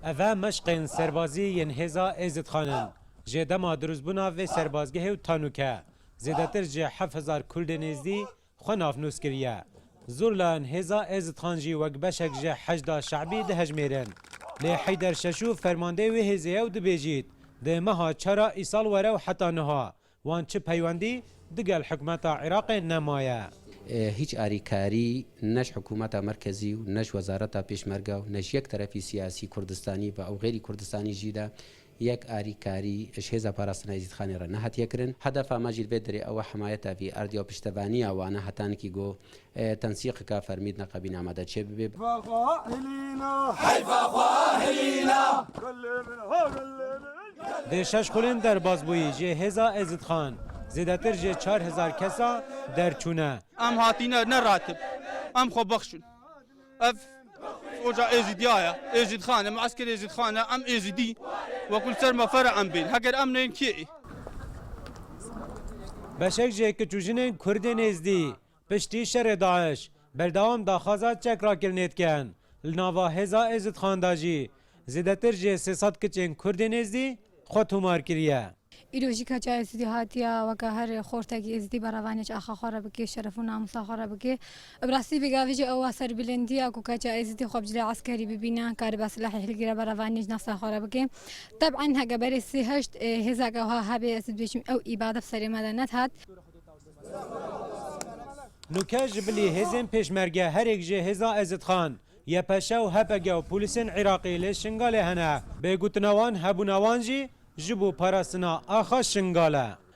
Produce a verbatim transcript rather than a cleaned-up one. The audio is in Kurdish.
Eve meşqên serbazî yên hêza Êzidxan in. Ji dema dirustbûna vê serbazgehê û ta nûke, zêdetir ji heft hezar Kurdên Êzdî xwe navnûs kiriye. Zurla in hêza Êzidxan jî wek beşek ji Heşda Şe'bî dihejmêrin. Lê Heyder Şeşû fermandeyê wê hêzê ye û dibêjît, di meha çara îsal were û heta niha wan çi peywendî digel hikûmeta Iraqê nemaye. E, hiç arîkarî ne ji hikûmeta merkezî û ne ji wezareta pêşmerge û ne ji yek terefî siyasî Kurdistanî ve ew xêrî Kurdistanî jî de yek arîkarî ji hêza parastina Êzîdxanê re nehatiye kirin. Hedefa me jî li vê derê ew e, hemayeta vî erdê û piştevaniya wan e, heta nikî ku, e, tensîqeka fermî di neqebîna me de çêbibe. Dê şeş xulên derbas bûyî ji hêza Êzîdxan, zêdetir ji çar hezar kesa derçûne. Em hatîne ne ratib, em xwe bexşin. Ev soca Êzîdiya ye, Êzîdxan e, muesker Êzîdxan e, em Êzîdî, wekul ser me fere em bên. Heger em neyên kê ê? Beşek ji kiç û jinên Kurdên Êzdî piştî şerê DAIŞ berdewam daxwaza çekrakirnê dikin. Li nava hêza Êzîdxan de jî zêdetir ji sê sed kiçên Kurdên Êzdî xwe tomar kiriye. Îro jî keça Êzidî hatiye weke her xortekî Êzidî berevanî ji axa xwe re bike, şeref û namûsa xwe re bike. Bi rastî vê gavê jî ew a serbilindiya ku keça Êzidî xwe bi cilê eskerî bibîne, karibe silahê hilgire berevanî ji nefsa xwe re bike. Teb'en heke berê sê heşt, e, hêzeke wiha hebe, ez dibêjim ew îbade bi serê me de nedihat. Nûke ji bilî hêzên pêşmerge herêk ji hêza Êzidxan, YPŞ û HPG û polîsên Iraqî li Şingalê hene. Bi gotina wan, hebûna wan jî ji bo parastina axa Şingal e.